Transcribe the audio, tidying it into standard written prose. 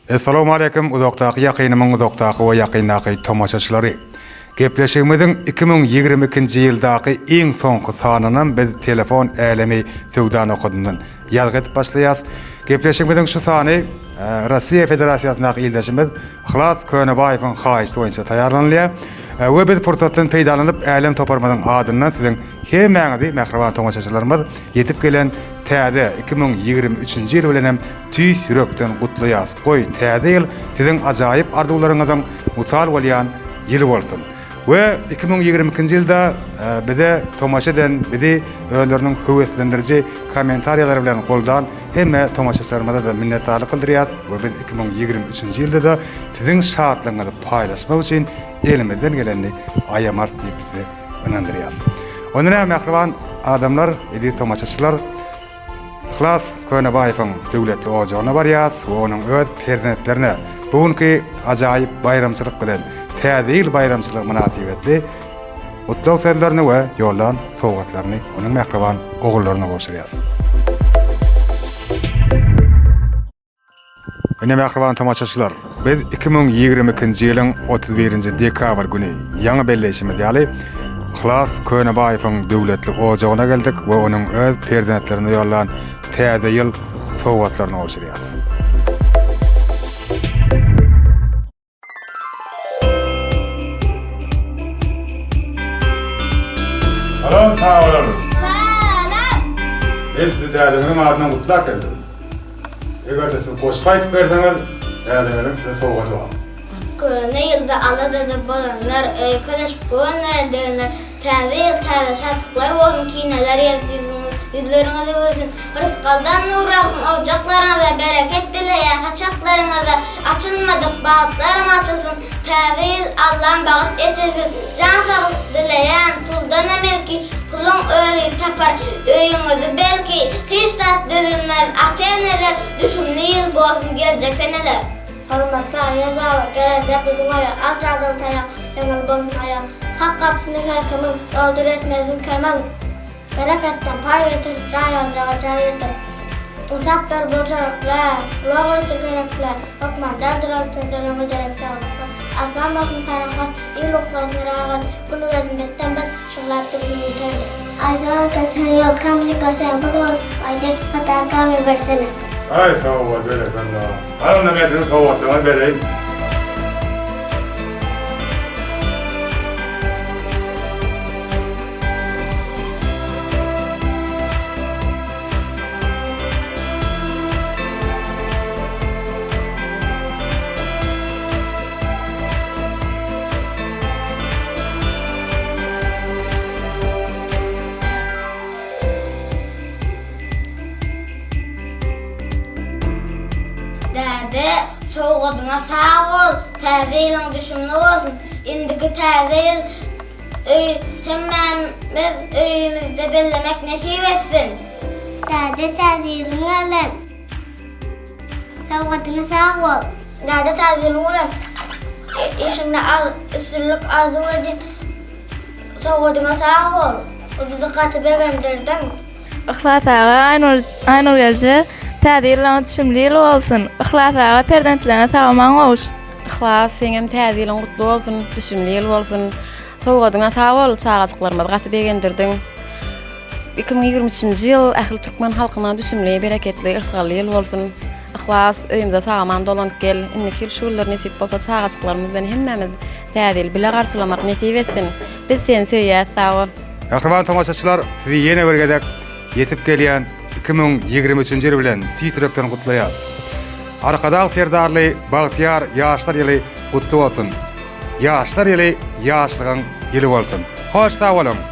Essalawmaleýkim uzakdaky ýakynymyň uzakdaky we ýakyndaky tomaşaçylary. Gepleşigimiziň 2022-nji ýyldaky iň soňky sanynam biz telefon älemi söwda nokadyndan ýazgy edip başlaýas. Gepleşigimiziň şu sany Russiýa Federasiýasyndaky ildeşimiz Yhlas Könebaýewiň haýyşty boýunça taýýarlanylýar. We biz pursatdan peýdalanyp älem toparymyzyň adyndan siziň hemmäňizi mähriban tomaşaçylarymyz ýetip gelen täze 2023-nji ýyl bilenem tüýs ýürekden gutlaýas. Goý, täze ýyl siziň ajaýyp arzuwlaryňyzyň wysal bolýan ýyly bolsun! We 2022-nji ýylda bize tomaşa eden, bizi özleriniň höweslendiriji kommentariýalary bilen goldan hemme tomaşaçylarymyza-da minnetdarlyk bildirýäs we biz 2023-nji ýylda-da siziň şatlygyňyzy paýlaşmak üçin elimizden gelenini aýamarys diýip sizi ynandyrýas. Onda näme mähriban adamlar, eziz tomaşaçylar, Yhlas Könebaýewiň döwletli ojagyna barýas we onuň öz perzentlerine bu günki ajaýyp baýramçylyk bilen Täze ýyl baýramçylygy mynasybetli gutlag sözlerini we ýollan sowgatlaryny onuň mähriban ogullaryna gowşurýas. Ine mähriban tomaşaçylar, biz 2022-nji ýylyň 31-nji dekabr güni ýaňy belleýşimiz ýaly, Yhlas Könebaýewiň döwletli ojagyna geldik we onuň öz perzentlerine ýollan Täze ýyl sowgatlaryny gowşurýarys. Salam çagalar! Salam! Men sizi dädeňiziň adyndan gutlap geldim. Eger-de siz goşgy aýdyp berseňiz, dädeňiziň size sowgady bar. Köne ýylda aladada bolanlar, öýkeleşip göwün berdigenler, Täze ýyl täze şatlyklar bolsun, kineler ýazyp ýüzüňiz, ýüzleriňize gülsün. Rysgaldan nur agsyn ojaklaryňyza, bereket dileýän saçaklaryňyza, açylmadyk bagtlaryň açylsyn. Täze ýyl Allam bagt eçilsin. Jan saglyk dileýän puldanam ilki, puluň özi tapar öýüňizi belki. Hiç zat düzülmez ata-eneler, düşümli ýyl bolsun geljek seneler. Hormatly Aýaz baba, gelende biziň oýa, al jadyly taýak, ýeňil bolsun aýak. Hak gapysyny her kimiň, doldur etmezin kemiň. Bereketden paý getir, jaý aljaga jaý getir. Ynsap ber boljarykla, ulag getir gereklä, hökman däldir ol sözden öňe derek saglykla. Asman bolsun parahat, il uklasyn rahat, Gün gezin betden-bet, şyglap dursun internet. Aýdymam geçen ýol kamsi görseň bir bolsun aýdym podarkamy bersene. Aý sag bol berekella. Hany onda men siziň sowgatlaryňyzy bereýin. Däde, sowgadyňa sag bol, täze ýylyň düşümli bolsun. Indiki täze ýyl öý hemmämiz öýümizde bellemek nesip etsin. Däde täze ýylyň bilen. Sowgadyňa sag bol. Däde täze ýylyň bilen. Işiňde üstünlik arzuw edýän. Sowgadyňa sag bol. Bizi gaty begendirdiň. Yhlas aga Aýnur Aýnurgelje täze ýyllaň düşümli ýyl bolsun. Yhlas aga perzentlerine sag aman gowuş. Yhlas seňem täze ýylyň gutly bolsun, düşümli ýyl bolsun. Sowgadyňa sag bol, çagajyklarymyzy gaty begendirdiň. 2023-nji ýyl ähli türkmen halkyna düşümli, bereketli, yrsgally ýyl bolsun. Yhlas, öýümize sag-aman dolanyp gel. Indiki ýyl şu günler nesip bolsa çagajyklarymyz bilen hemmämiz Täze ýyly bile garşylamak nesip etsin. Biz seni söýýäs, sag bol. Mähriban tomaşaçylar, sizi ýene bir gezek ýetip gelýän 2023-nji ýyl bilen tüýs ýürekden gutlaýarys. Arkadag Serdarly bagtyýar ýaşlar ýyly gutly bolsun! Ýaşlar ýyly ýaşlygyň ýyly bolsun! Hoş sag boluň!